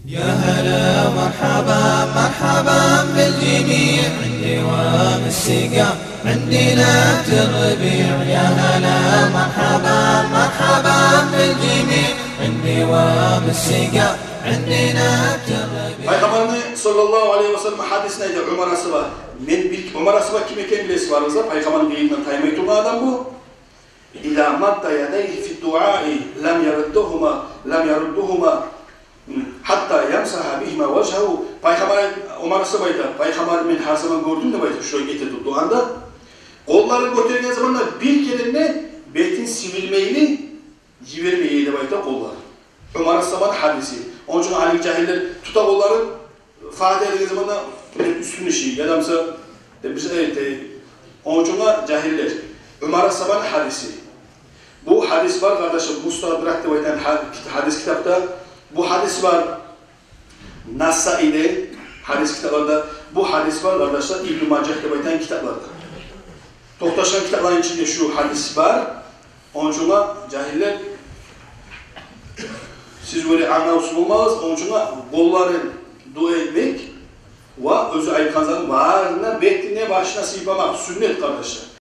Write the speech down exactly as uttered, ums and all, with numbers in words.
يا هلا مرحبا مرحبا بالجميع، عندي وام السقا، عندي نبت الربيع. يا هلا مرحبا مرحبا بالجميع، عندي وام السقا، عندي نبت الربيع. Пайхаммарны саллаллагьу алайгьи ва саллам гьадисинде айта Умар асгьаба: мен бир, Умар асгьаба ким экенин билесиз барыгъыз да, Пайхаммарны къырыйындан таймай тургъан адам бу. إذا مد يديه في الدعاء لم يردهما، لم يردهما حتى يمسح بهما وجهه. Пайхаммар, Умар асгьаба айта, Пайхаммарны мен гьар заман гёрдюм деп айта, шулай эте турду дуаны да. Къолларын гётерген заманда бир керен де бетин сибирмейли, йибермей эди деп айта къолларын. Умар асгьабаны гьадиси. Ону учун гьалиги жагьиллер тута къолларын, Фатигьа деген заманда, э, уьстюн иши, яда буса, э, биз, э, те, ону учун да жагьиллер. Умар асгьабаны гьадиси. Бу гьадис бар, къардашлар, Мустадрак деп айтагъан гьа-, кит-, гьадис китапда. Бу гьадис бар Насаиде, гьадис китапларда. Бу гьадис бар, къардашлар, Ибну Мажагь деп айтагъан китапларда. Токъташгъан китапланы ичинде шу гьадис бар. Ону учун да, жагьиллер, сиз оьле англавсуз болмагъыз. Ону учун да къолларын дуа этмек ва оьзю айтгъан затны барына, бетине, башына сыйпамакъ сюннет, къардашлар.